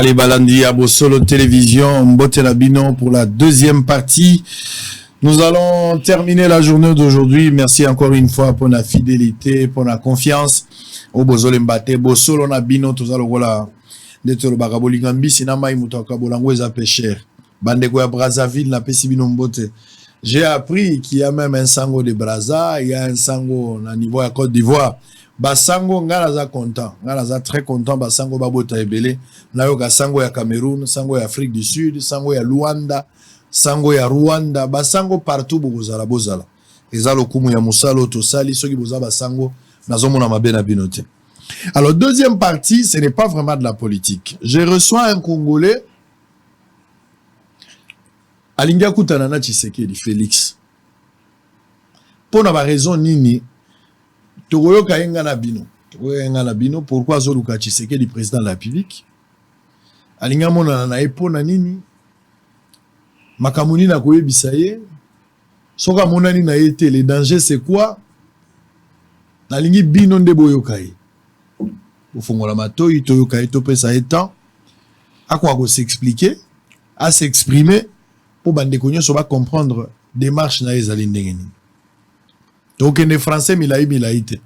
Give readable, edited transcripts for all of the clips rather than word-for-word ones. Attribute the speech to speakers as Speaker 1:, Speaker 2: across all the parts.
Speaker 1: Allez, balandi ya Bosolo Télévision, mbote na bino pour la deuxième partie. Nous allons terminer la journée d'aujourd'hui. Merci encore une fois pour la fidélité, pour la confiance. Oyo bozolemba te, Bosolo na bino, toza lokola nde tolobaka bolinga mbisi na mai, moto akabola yango eza pêcheur. Bandeko ya Brazzaville, napesi bino mbote. J'ai appris qu'il y a même un sango de Brazza, il y a un sango na niveau ya Côte d'Ivoire. Basango, nga naza content, nga naza très content. Basango babota ebele. Nayoka sango ya Cameroun, sango ya Afrique du Sud, sango ya Luanda, sango ya Rwanda, basango partout bokozala, bozala. Eza lokumu ya mosala oyo tosali. Soki boza basango, nazomona mabe na bino te. Alors, deuxième partie, ce n'est pas vraiment de la politique. Je reçois un Congolais alingi akutana na Tshisekedi Félix. Mpo na baraison nini, tokoyoka ye nga na bino, tokoyoka ye nga na bino. Pourquoi azoluka Tshisekedi, président de la République? Alingi amonana na ye mpo na nini? Makambo nini akoyebisa ye soki amonani na ye te? Le danger, c'est quoi? Nalingi bino nde boyoka ye, bofongola matoi, toyoka ye, topesa ye temps akoka kos'expliquer, as'exprimer, mpo bandeko nyonso bacomprendre démarche na ye ezali ndenge nini. Tokokende français milai milai te,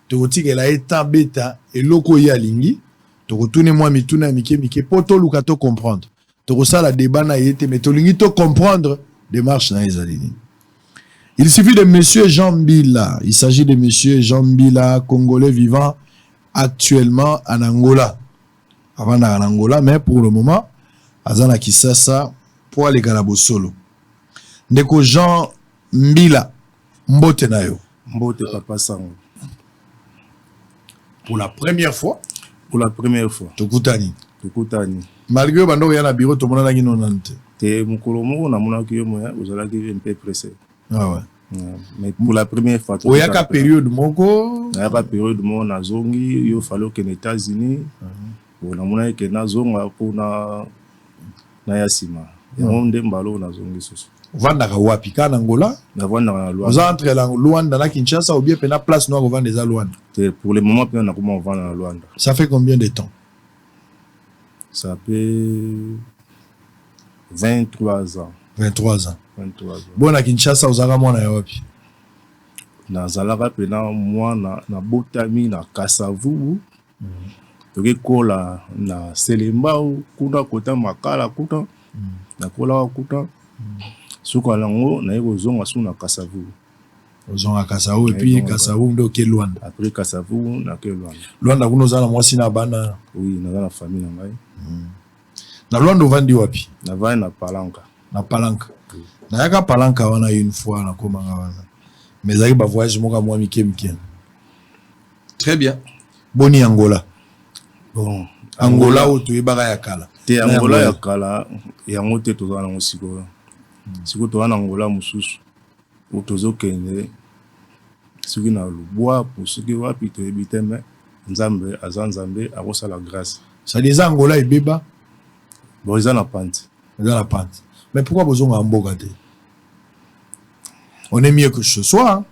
Speaker 1: tokotikela ye temps beta eloko oyo alingi. Tokotuna mwa mituna ya mike mike mpo toluka tocomprendre. Tokosala débat na ye te, mais tolingi tocomprendre démarche na ye ezali nini. Il suffit de monsieur Jean Mbila. Il s'agit de monsieur Jean Mbila, Congolais vivant actuellement en Angola. Avant en Angola, mais pour le moment aza na Kisasa mpo aleka na Bosolo. Ndeko Jean Mbila, mbote na yo.
Speaker 2: Mbote, papa Sango.
Speaker 1: Pour la première fois.
Speaker 2: Pour la première fois.
Speaker 1: Tokutani.
Speaker 2: Tokutani.
Speaker 1: Malgré bando oya na bureau, tomonanaki no nanu te.
Speaker 2: Te, mokolo moko namonaki yo moya, ozalaki un peu pressé.
Speaker 1: Ah ouais.
Speaker 2: Mais pour la première fois.
Speaker 1: Oyaka période moko.
Speaker 2: Nayaka période moko, nazongi, yo fallait okende États-Unis. Bon, namonaki ke nazonga mpona naya nsima yango nde mbala oyo nazongi susu.
Speaker 1: Ovandaka wapi? Kaka na Angola?
Speaker 2: Navandaka na Luanda.
Speaker 1: Oza entre la Luanda na Kinshasa ou bien mpena place no akovanda eza Luanda?
Speaker 2: Te, pour le moment mpena nakoma kovanda na Luanda.
Speaker 1: Ça fait combien de temps?
Speaker 2: Ça fait 23 ans.
Speaker 1: 23 ans.
Speaker 2: 23 ans.
Speaker 1: Bo na Kinshasa, ozalaka mwana ya wapi?
Speaker 2: Nazalaka mpena mwana, nabotami na Kasavubu, tokekola na Selembao kuna, kota Makala kuna. Nakolaka kuna, suka nango naye kozonga su na Kasavubu.
Speaker 1: Ozonga Kasavubu, et puis Kasavubu nde oke Luanda?
Speaker 2: Après Kasavubu, nake Luanda.
Speaker 1: Luanda kuna oza na mwasi na bana?
Speaker 2: Oui, naza na famille na ngai.
Speaker 1: Na Luanda ovandi wapi?
Speaker 2: Navandi na Palanka.
Speaker 1: Na Palanka. Nayaka Palanka wana une fois, nakomanga wana, mais ezalaki bavoyage moko ya mwa mike mike. Très bien. Boni Angola?
Speaker 2: Bon.
Speaker 1: Angola oyo toyebaka ya kala?
Speaker 2: Te, Angola ya kala yango te toza nango sikoyo. Sikoyo toza na Angola mosusu po tozokende soki na lubwaku, soki wapi, toyebi te. Mais Nzambe aza Nzambe, akosala grâce.
Speaker 1: C'est-à-dire eza Angola ebeba?
Speaker 2: Bon, eza na pante.
Speaker 1: Eza na pante. Mais pourquoi bozongaka mboka te? On est mieux que ce soir.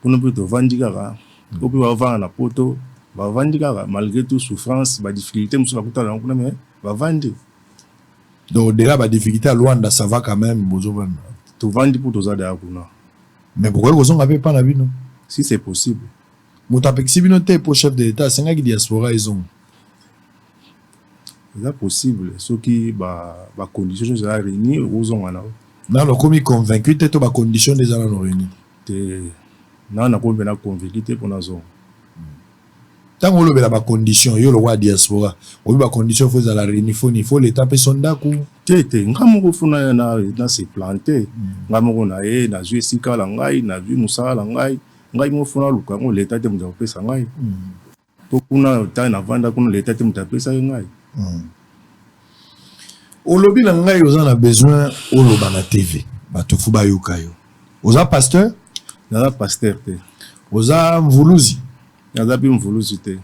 Speaker 2: Kuna mpe tovandi kaka, po mpe bavanda na Poto, bavandi kaka malgré tout souffrance, badifficulté mosusu bakutana yango kuna, mais bavandi.
Speaker 1: Donc au-delà badifficulté ya Luanda, ça va quand même, bozovanda?
Speaker 2: Tovandi mpo toza deya kuna.
Speaker 1: Mais bokoki kozonga mpe epa na bino?
Speaker 2: Si c'est possible.
Speaker 1: Moto apekisi bino te, po chef de l'État asengaki diaspora ezonga.
Speaker 2: Eza possible soki bacondition nyonso eza réuni, okozonga na.
Speaker 1: Nano okomi convaincu te to bacondition nde eza nano réuni?
Speaker 2: Te, nano nakomi mpena convaincu te mpo nazonga.
Speaker 1: Ntango olobela bacondition, yo lokola diaspora, oyebi bacondition faut ezala réuni? Faut nini? Faut l'État apesa ndako?
Speaker 2: Te te, nga moko faut na se plante, nga moko na ye nazwi esika na ngai, nazwi mosala na ngai, ngai moko faut naluka yango. L'État te moto akopesa ngai, mpo kuna ntango navanda kuna, l'État te moto apesaki ngai.
Speaker 1: Olobi na ngai oza na besoin oloba na TV, bato faut bayoka yo. Oza pasteur?
Speaker 2: Naza pasteur te.
Speaker 1: Oza mvuluzi?
Speaker 2: Naza mpe mvuluzi te.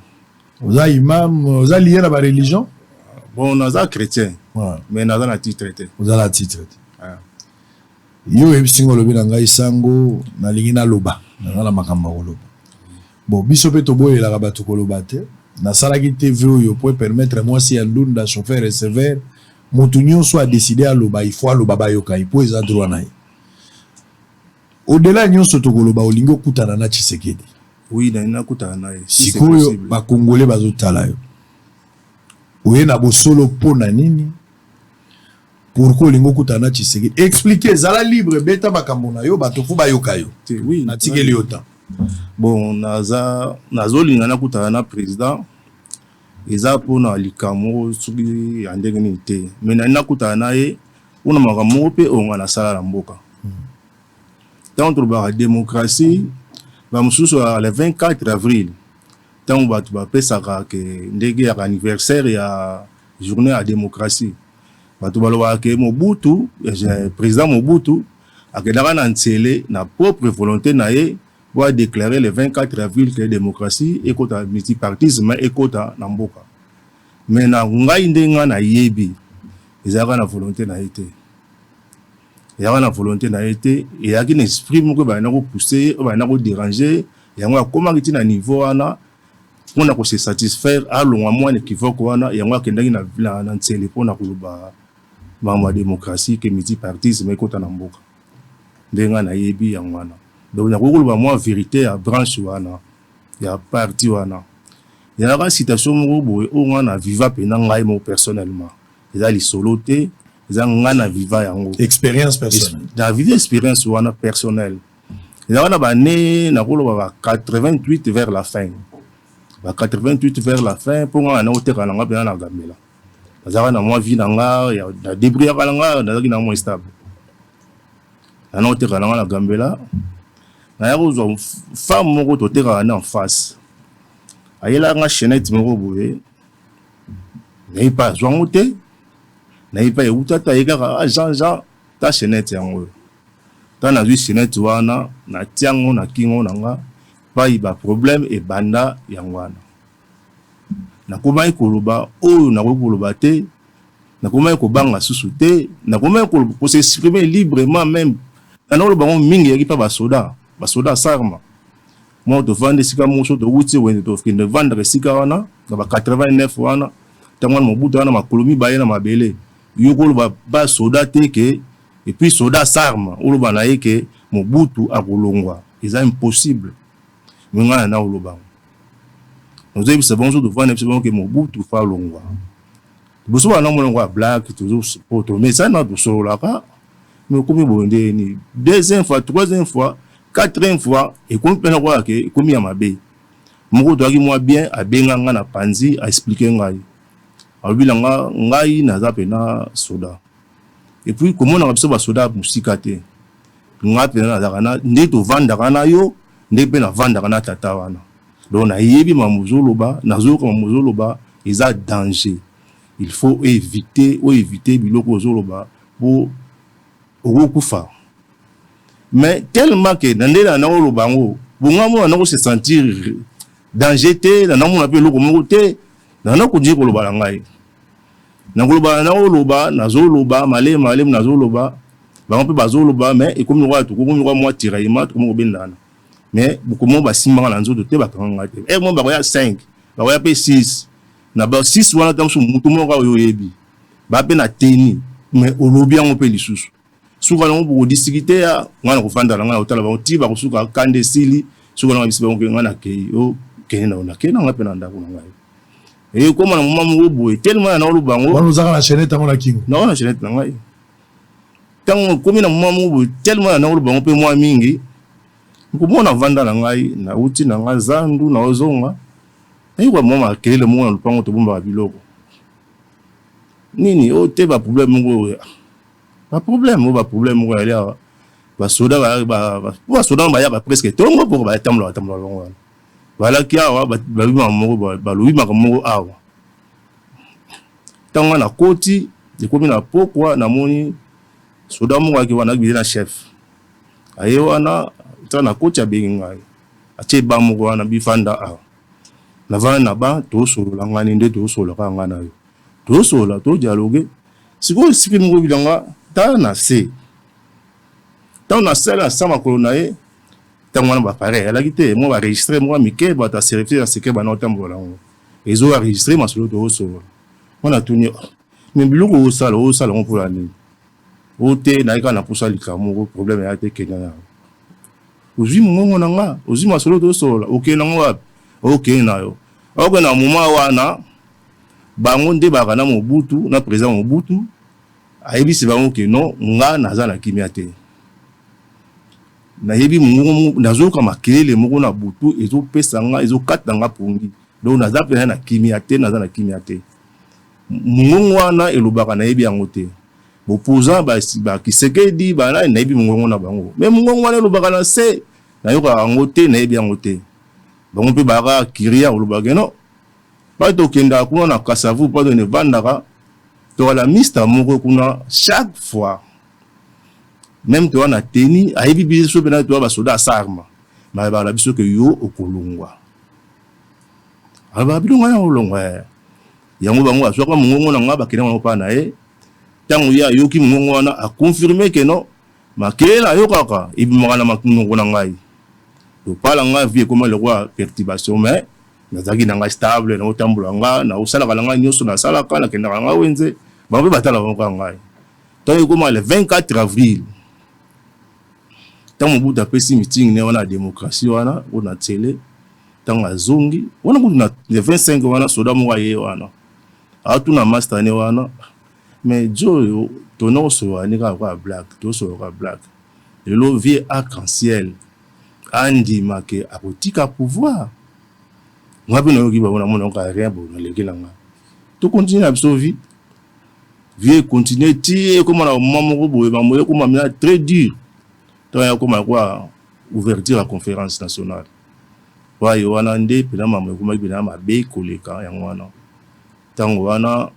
Speaker 1: Oza imam? Oza lié na bareligion?
Speaker 2: Bon, naza chrétien, mais naza na titre te.
Speaker 1: Oza na titre te. Yo oyebisi nga, olobi na ngai: "Sango, nalingi naloba, naza na makambo ya koloba." Bon, biso mpe toboyelaka bato koloba te. Nasalaki TV oyo po permettre mwasi ya ndunda, chauffeur receveur, moto nyonso adécider aloba, il faut aloba, bayoka ye, po eza droit na ye. Au-delà nyonso tokoloba, olingi okutana na Tshisekedi?
Speaker 2: Oui, nalingi nakutana na ye.
Speaker 1: Sikoyo bakongole bazotala yo, oye na bosolo mpo na nini? Pourquoi olingi okutana na Tshisekedi? Explique, ezala libre, beta makambo na yo, bato faut bayoka yo.
Speaker 2: Oui.
Speaker 1: Natikeli yo temps.
Speaker 2: Bon, naza nazolinga nakutana na président, eza mpona likambo soki ya ndenge nini te, mais nali nakutana na ye mpona makambo moko mpe oyo nga nasala na mboka. Ntango tolobaka démocratie, bamosusu, le 24 avril, ntango bato bapesaka ke ndenge ya anniversaire ya journée ya démocratie, bato balobaka ke Mobutu, président Mobutu akendaka na Nsele na propre volonté na ye po adéclarer le 24 avril ke démocratie ekota, multipartisme ekota na mboka. Mais na ngai, nde ngai nayebi, ezalaka na volonté na ye te, ezalaka na volonté na ye te. Ezalaki na esprit moko ebanda kopousser ye, oyo banda kodéranger yango. Akomaki ti na niveau wana mpona kose satisfaire, alongwa mwana équivoque wana. Yango akendaki na Nsele mpona koloba makambo ya démocratie, ke multipartisme ekota na mboka. Ndenge ngai nayebi yango wana. Donc nakoki koloba mwa vérité ya branche wana, ya parti wana. Ezalaka situation moko boye oyo ngai na viva mpena, ngai moko personnellement. Eza lisolo te, eza ngai na viva yango.
Speaker 1: Expérience personnelle.
Speaker 2: Na viva expérience wana personnelle. Ezalaka na bane, nakoloba ba 88 vers la fin, ba 88 vers la fin, mpo ngai na oteka na nga mpena na Gambela. Nazalaka na mwa vie na nga, na débrouillaka na nga, nazalaki na mwa stable. Nana oteka na nga na Gambela, naya kozwa femme moko totekaka na en face, ayelaka nga chaînette moko boye. Nayebi mpe azwango te, nayebi mpe euta te. Aye kaka: "Ah, Jean, Jean, ta chaînette yango oyo." Ntango nazwi chaînette wana, natia yango na kingo na nga, pai baproblème ebanda. Yango wana nakomaki koloba oyo nakoki koloba te, nakomaki kobanga susu te, nakomaki kos'exprimer librement. Même nana koloba yango mingi, eyaki mpa basoda, basoda sarma moko. Tovandi esika moko, so towuti wende, tokende vandaka esika wana na ba 89 wana. Ntango wana Mobutu wana makolo mibale na mabele. Yo koloba basoda te ke, et puis soda sarma, oloba na ye ke Mobutu akolongwa, eza impossible. Me ngai na oloba yango, nazoyebisa bango, so tovanda biso bango ke Mobutu faut alongwa. Liboso bana mona yango ya blague, tomesana, tosololaka. Mais ekomi boye ndeni, deuxième fois, troisième fois, quatrième fois, ekomi mpena koyaka ke ekomi ya mabe moko. Toyaki mwa bien, abenga nga na panzi, aexpliquer ngai, alobi na nga: "Ngai naza mpena soda, et puis komonaka biso basoda mosika te. Ngai mpena nazalaka na nde tovandaka na yo, nde mpe navandaka na tata wana. Donc nayebi makambo ozoloba, nazoyoka makambo ozoloba, eza danger. Il faut éviter, oéviter biloko ozoloba po okokufa." Mais tellement ke na nde na nakoloba yango bonga, mona nako se sentir danger te, na namona mpe eloko moko te. Na nakontinue koloba na ngai, nakoloba, nakoloba, nazoloba malemi malemi, nazoloba, bango mpe bazoloba. Mais ekomi lokola tokomi lokola mwa tiraillement, tokomi kobendana. Mais bokomo basimbanga na nzoto te, bakanga ngai te. Ere mo bakoya 5, bakoya mpe 6. Na ba 6 wana, ta mosusu mutu moko oyo oyebi ba mpe na teni, mais olobi yango mpe lisusu. Suka nango bokodiscuter ya ngai na kofanda na ngai na kotala bango ti bakosuka, kanda esili. Suka nanga bisi bango ke ngai nakei, okende na nakei na ngai mpe na ndako na ngai. Ekóma na moma moko boye, tellement na oloba yango.
Speaker 1: Wana ozaka na chaînette yango na kingo?
Speaker 2: Naza na chaînette na ngai. Ntango ekomi na moma moko boye, tellement na oloba yango mpe mwa mingi, komona vanda na ngai, nauti na ngai zandu, naozonga, nayoka mwa makelele moko na lopango tobombaka biloko nini oyo te. Baproblème moko oyo, baproblème oyo, baproblème moko yali awa. Basoda, po basoda bayaka presque tongo, mpo batambola, batambola bango wana. Balaki awa, balobi makambo moko, balobi makambo moko awa. Ntango nga nakoti, ekomi na pokwa, namoni soda moko ayaki wana, akibide na chef aye wana. Ntango nakoti, abengi ngai, atie ba moko wana, bifanda awa. Navanda na ba, tosolola ngani nde tosolola kaka ngai na yo, tosolola, todialogue. Sikoyo esika moko bilanga, tala na se. Ntango nasala na sa makolo na ye, ntango wana baappareil eyalaki te, mwa baregistre moko mike, bato aservir ya secret bana otambola yango. Ezo enregistrer masolo tozosolola. Wana atuni: "Mais biloko osala, osala yango mpona nini?" O te, naye kaka na posa likambo moko, problème eya te, kenda na yango. Ozwi mongongo na nga, ozwi masolo tozosolola, okende nango wapi? Okende na yo, okende na moment wana. Bango nde baka na Mobutu, na président Mobutu ayebisi bango ke non, nga naza na kimia te, nayebi mongongo, nazoyoka makelele moko na butu, ezopesa nga, ezokata nga pongi, donc naza mpenza na kimia te, naza na kimia te. Mongongo wana elobaka, nayebi yango te. Boposa bakisekedi banani, nayebi mongongo na bango, mais mongongo wana elobaka na se, nayokaka yango te, nayebi yango te. Bango mpe baka kiria kolobaka non, mpa tokendaka kuna na Kasavu, mpa tokende evandaka, tokala mista moko kuna. Chaque fois même toza na teni, ayebi biso mpena, toza basoda asarma, balobaka na biso ke yo okolongwa. Alobaka bino ngai nakolongwa yango. Bango azwaka mongongo na nga, bakende bango mpa na ye. Ntango ye ayoki mongongo wana, aconfirmer ke non, makelele ayokaka ebimaka na monoko na ngai. Topala ngai, vie ekoma lokola perturbation, mais nazalaki na ngai stable, naotambola nga, naosalaka na ngai nyonso nasalaka, nakendaka na ngai wenze, bango mpe batala bango kaka ngai. Ntango ekoma le 24 avril, ntango Mobutu apesi meeting ne wana ya démocratie wana oyo na Tele, ntango azongi wana kutu na le 25 wana, soda moko aye wana, atuna master ne wana: "Mais jo oyo tona kosolola ne kaka kwa blague, tosolola blague, lelo vie arc-en-ciel andima ke akotika pouvoir?" Nga mpe nayoki bango, namona yoka rien. Bo naleki na nga, tocontinuer na biso vie. Vie econtinuer ti ekóma na moment moko boye, mambo ekóma mina très dur. Ntango yakóma kwa ouverture ya conférence nationale waye wana, nde mpena mambo ekomaki mpena mabe koleka. Yango wana, ntango wana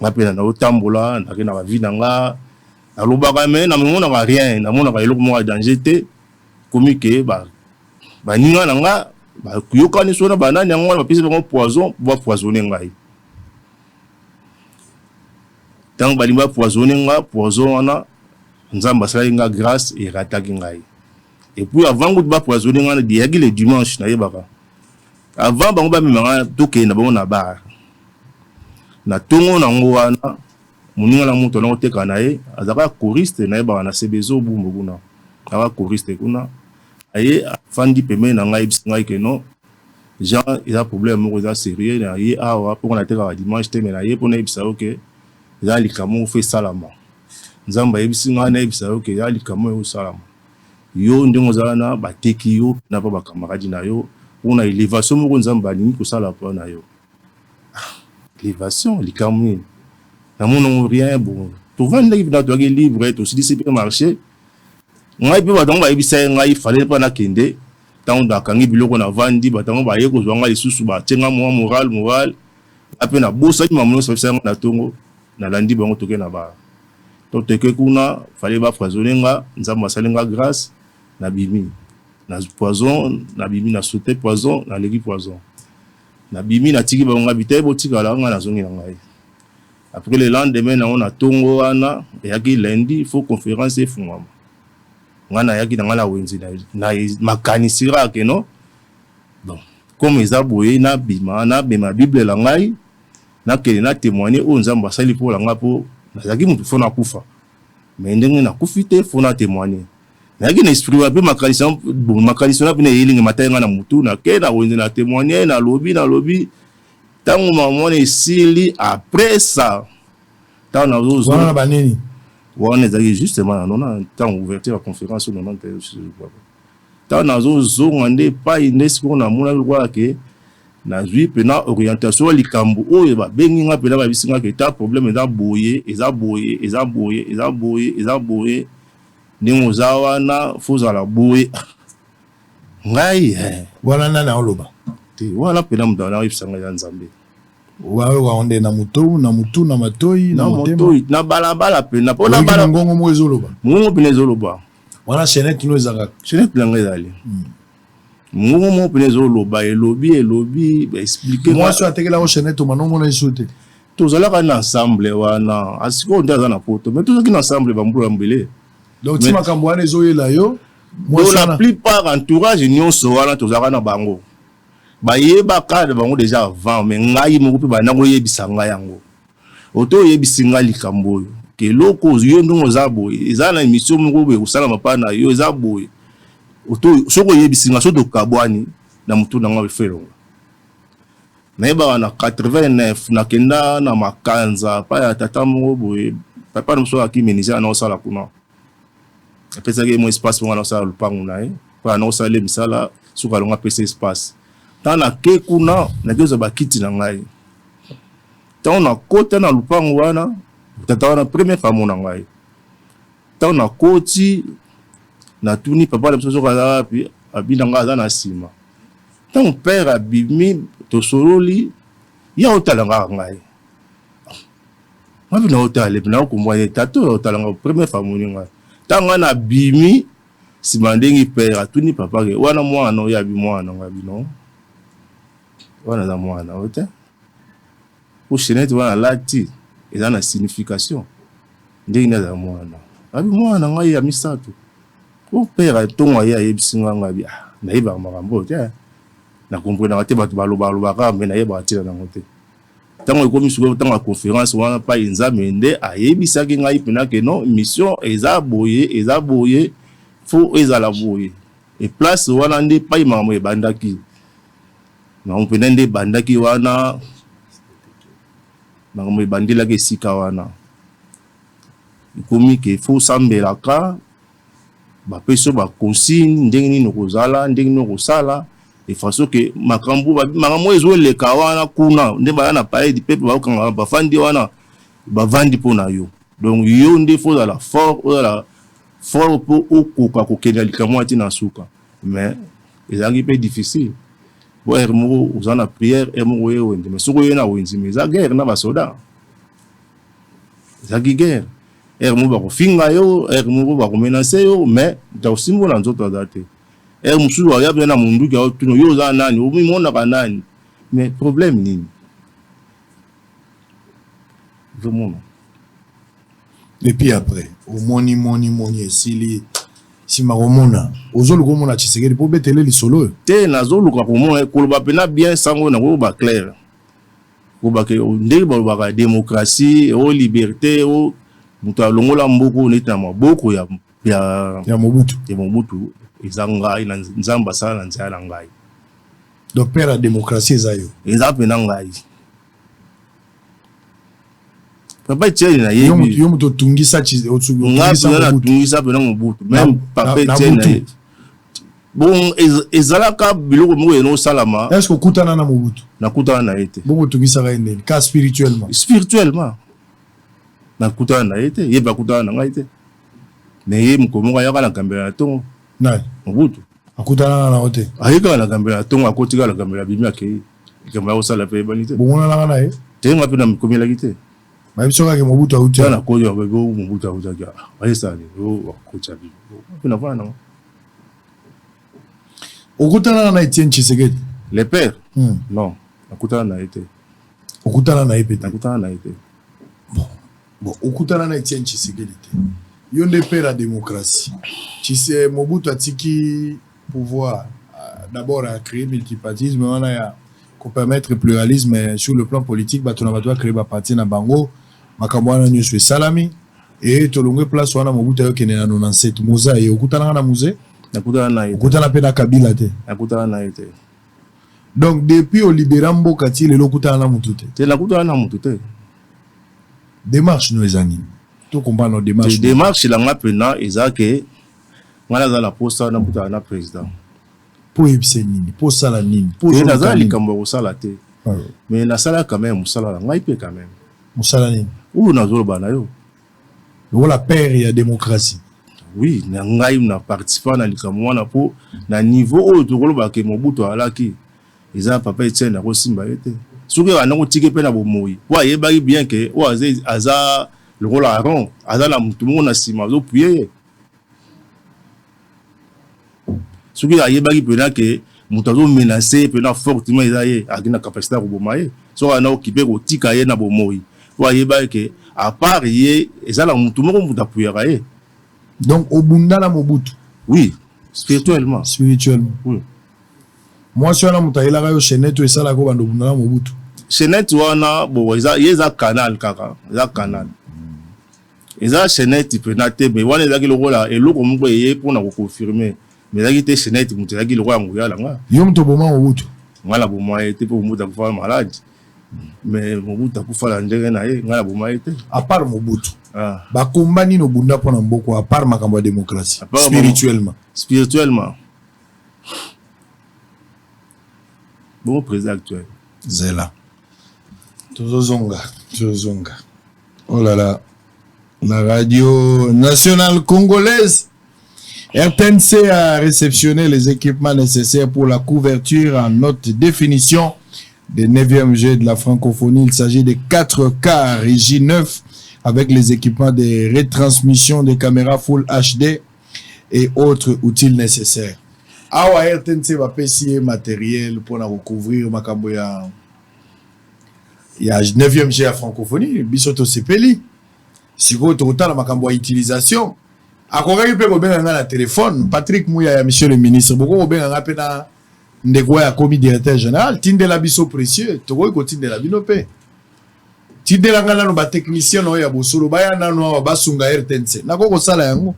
Speaker 2: nga mpe naotambola, nake na bavie na nga, nalobaka, mais namonaka rien, namonaka eloko moko ya danger te. Komi ke baninga na nga bayokani so na banani, yango wana bapesi bango poison, bapoisonner ngai. Ntango balingi bapoisonner nga, poison wana, Nzambe asalaki nga grâce, erataki ngai. Et puis avant kutu bapoisonner nga, eyaki le dimanche, nayebaka, avant bango bamema nga, tokende na bango na bar na ntongo nango wana, moninga na moto na koteka na ye, azalaka choriste, nayebaka na Sebezo Bumbu kuna, azalaka choriste kuna. Aye, afandi pembeni na ngai, ayebisi ngai ke non, Jean, eza problème moko eza sérieux na ye awa, mpo natekaka dimanche te, mais na ye mpo nayebisa yo ke eza likambo moko fo esalama. Nzambe ayebisi ngai nayebisa yo ke eza likambo oyo osalama. Yo ndenge oza wana, bateki yo na mpo bacamarade na yo mpona élévation moko Nzambe alingi kosala mpo na yo. Élévation, likambo nini? Namonango rien. Bon, tovandaki mpena, toyaki libre, tosilisi mpe marché. Ngai mpe bato yango bayebisa ye ngai fale mpo nakende. Ntango nakangi biloko, navandi, bato yango baye kozwa ngai lisusu, batie ngai mwa moral moral nga mpe nabosaki makambo nyonso bayebisa ngai na ntongo. Nalandi bango, toke na bar. To toke kuna, fale bapoisonner nga. Nzambe asali nga grâce, nabimi na poison, nabimi na saute poison, naleki poison, nabimi, natiki bango. Nga bite, botikala, nga nazongi na ngai. Après, le lendemain nango na ntongo wana, eyaki lundi, faut conférence efungwama. Nga nayaki na ngai na wenze na makanisi kaka ke non, bon, comme eza boye, nabima, nabema Bible na ngai, nakende na témoigner oyo Nzambe asali mpo na ngai, mpo nazalaki motu fo nakufa, mais ndenge nakufi te, fo na témoigner. Nayaki na esprit wana mpe makanisi, bon, makanisi wana mpe eyelingi matai ngai na motu. Nake na wenze, na témoigner, nalobi, nalobi. Ntango mama wana esili, après ça, ntango
Speaker 1: nazowana na banini?
Speaker 2: Wana ezalaki justement na nona, ntango ouverture ya conférence oyo nona. Ntango nazozonga nde epai nde sikoyo namonaki lokola ke nazwi mpena orientation ya likambo oyo babengi nga mpena, bayebisi nga ke ta problème eza boye, eza boye, eza boye, eza boye, eza boye, ndenge oza wana, fo ozala boye. Ngai
Speaker 1: wana nani aoloba?
Speaker 2: Te, wana mpena moto ayebisa ngai ya Nzambe.
Speaker 1: Wayoka nde na motu, na motu, na matoi,
Speaker 2: na motema, na balabala mpena.
Speaker 1: Mpo na mongongo moko ezoloba.
Speaker 2: Mongongo mpena ezoloba.
Speaker 1: Wana chaînette no ezalaka?
Speaker 2: Chaînette na ngai ezali mongongo moko mpena ezoloba, elobi, elobi, baexpliquer.
Speaker 1: Mwasi oyo atekelako chaînette, omana omona esu te?
Speaker 2: Tozalaka na ensemble wana, asikoyo nde aza na Poto, mais tozalaki na ensemble bambula mbele.
Speaker 1: Donc ti makambo wana ezoyela yo?
Speaker 2: La plupart, entourage nyonso wana, tozalaka na bango. Bayebaka na bango déjà avant, mais ngai moko mpe banda koyebisa ngai yango. Oto oyebisi ngai likambo oyo ke eloko yo ndenge oza boye, eza na émission moko boye kosalama mpa na yo, eza boye. Oto soki oyebisi ngai, soki tokabwani na motu na ngai efelonga. Nayebaka na 89 nakenda na Makanza pa ya tata moko boye, papa na biso aki menuisier na osala kuna. Apesaki ye mwa espace moko na osala lupangu na ye, mpo na osala ye misala. Soki alongo apesa espace, ntango nake kuna, nake ozwa bakiti na ngai. Ntango nakota na lupangu wana, tata wana première fois amona ngai. Ntango nakoti, natuni papa na biso soki aza wapi. Abi na ngai aza na nsima. Ntango père abimi, tosololi, ye aotala ngaka ngai, ngapi naotala epi naokombwa ye. Tata oyo aotala ngai première fois amoni ngai. Ntango ngai nabimi nsima, ndenge père atuni papa ke wana mwana oyo, abi mwana ngai, abi non, wana aza mwana oyo te, po chaînette wana alati eza na signification. Ndenge nini azala mwana? Abi mwana na ngai ya misato. Po père ntongo aye ayebisi ngai, ngai abi ah, nayebaka makambo oyo te, nakomprenaka te. Bato balobalobaka, me nayebaka ntina nango te. Ntango ekomi sikoyo ntango ya conférence wana, pai Nzambe nde ayebisaki ngai mpena ke non, mission eza boye, eza boye, fo ezala boye. E place wana nde pai makambo ebandaki. Makambo mpena nde ebandaki wana, makambo ebandelaki esika wana. Ekomi ke fo osambelaka, bapesi yo baconsigne ndenge nini okozala, ndenge nini okosala de façon ke makambo makambo oyo ezoleka wana kuna nde baya na Palais du Peuple, baokanga, bafandi wana, bavandi mpo na yo. Donc yo nde fo ozala fort, ozala fort mpo okoka kokende likambo wana ntina suka. Mais ezalaki mpe difficile, po heure moko oza na prière, heure moko oye wenze. Mais soki oye na wenze, mais eza guerre na basoda. Ezalaki guerre. Heure moko bakofinga yo, heure moko bakomenacer yo, mais moto akosimbola nzoto aza te. Heure mosusu aya mpe na monduki, aotuna yo oza nani, omimonaka nani. Mais problème nini ozomona?
Speaker 1: Et puis après omoni moni moni esili, nsima komona ozoluka omona Tshisekedi mpo obetele lisolo oyo?
Speaker 2: Te, nazoluka komona, koloba mpena bien sango, nakoloba clair, kobake ndenge balobaka démocratie o liberté o moto alongola mboka neti na maboko ya
Speaker 1: ya Mobutu.
Speaker 2: Ya Mobutu, eza ngai na Nzambe asala na nzela na ngai.
Speaker 1: Donc père ya démocratie eza yo?
Speaker 2: Eza mpena ngai, papa Etienne. Nayebi.
Speaker 1: Yo moto otungisa?
Speaker 2: Nga mpena natungisa mpena Mobutu, même papa Etienne nayebi. Bon, ezalaka biloko moko ena osalama.
Speaker 1: Est ce que okutana na Mobutu?
Speaker 2: Nakutana na ye te.
Speaker 1: Bongo otungisaka ye ndeni ka spirituellement?
Speaker 2: Spirituellement. Nakutana na ye te, ye mpe akutana na ngai te. Mais ye mokolo moko ayaka na Gambela na ntongo.
Speaker 1: Nani?
Speaker 2: Mobutu.
Speaker 1: Akutanaka na yo te?
Speaker 2: Aye kaka na Gambela na ntongo, akoti kaka na Gambela, abimi, akei. Likambo ya kosala mpe eyebani te.
Speaker 1: Bomonanaka na ye?
Speaker 2: Te, nga mpe na mikomelaki te.
Speaker 1: Bayebi soki ake Mobutu auti?
Speaker 2: Na koti, Mobutu autaki ayesala nini, akoti, abimi, mpe navanda nango.
Speaker 1: Okutanaka na Etienne Tshisekedi?
Speaker 2: Le père? Non, nakutana na ye te.
Speaker 1: Okutana na ye mpe te?
Speaker 2: Nakutana na ye te.
Speaker 1: Bon, okutana na Etienne Tshisekedi te, yo nde père ya démocratie. Tshise Mobutu atiki pouvoir, d'abord a créé multipartisme wana ya kopermettre pluralisme sur le plan politique, bato na bato bacréer baparti na bango. Makambo wana nyonso esalami e tolongwe place wana. Mobutu ayokende na 97, Mzee aye. Okutanaka na Mzee?
Speaker 2: Nakutana na ye.
Speaker 1: Okutana mpe na Kabila te?
Speaker 2: Nakutana na ye te.
Speaker 1: Donc depuis olibéra mboka ti lelo, okutana na mutu te?
Speaker 2: Te, nakutana na mutu te.
Speaker 1: Démarche no eza nini? To comprendre démarche.
Speaker 2: Démarche na nga mpena eza ke ngai naza na posa nakutana na président.
Speaker 1: Mpo oyebisa nini? Mpo osala nini?
Speaker 2: Te, naza na likambo ya kosala te, mais nasala quand même mosala na ngai mpe quand même.
Speaker 1: Mosala nini?
Speaker 2: Oyo nazoloba na yo.
Speaker 1: Lokola père ya démocratie.
Speaker 2: Oui, na ngai na participa na likambo wana, mpo na niveau oyo tokoloba ke Mobutu alaki, eza papa Etienne akosimba ye te soki anda kotike mpe na bomoi, mpo ayebaki bien ke oyo aza lokola Aaron, aza na motu moko na nsima azopuye ye. Soki ayebaki mpena ke moto azomenacer ye mpena fortement eza ye, azalaki na capacité ya koboma ye. Soki anda okipe kotika ye na bomoi, mpo ayebaki ke à part ye eza na motu moko, moto apuyaka ye.
Speaker 1: Donc obunda na Mobutu?
Speaker 2: Oui, spirituellement.
Speaker 1: Spirituellement.
Speaker 2: Oui.
Speaker 1: Mwasi wana moto ayelaka yo chaînette oyo esalaka obanda obunda na Mobutu?
Speaker 2: Chaînette wana, bon, eza ye, eza canal kaka, eza canal, eza chaînette mpena te. Mais wana ezalaki lokola eloko moko eye mpona koconfirmer, mais ezalaki te chaînette. Moto ezalaki lokola nguya na nga.
Speaker 1: Yo moto oboma Mobutu?
Speaker 2: Ngai naboma ye te, mpo Mobutu akufa malade. Mais Mobutu akufa na ndenge na ye, ngai naboma ye te.
Speaker 1: À part Mobutu, bakomba nini obunda mpona mboka, à part makambo ya démocratie, spirituellement?
Speaker 2: Spirituellement, bongo président actuel.
Speaker 1: Zela, tozozonga, tozozonga. Oh là là, la radio nationale congolaise RTNC a réceptionné les équipements nécessaires pour la couverture en haute définition des 9e Jeux de la francophonie. Il s'agit de 4 cars Régie 9 avec les équipements de retransmission des caméras Full HD et autres outils nécessaires. Awa RTNC bapesi ye matériel mpona kocouvrir makambo ya 9e Jeux ya francophonie. Biso tosepeli. Sikoyo tokotala makambo ya utilisation. Akokaki mpe kobenga nga na telefone. Patrick Muyaya, monsieur le ministre, boko kobenga nga mpe na ndeko oyo akomi directeur général. Tindela biso précieux, tokoki kotindela bino mpe. Tindela nga nano batechnicien na oyo ya bosolo, baya nano awa basunga RTNC. Nakoki kosala yango,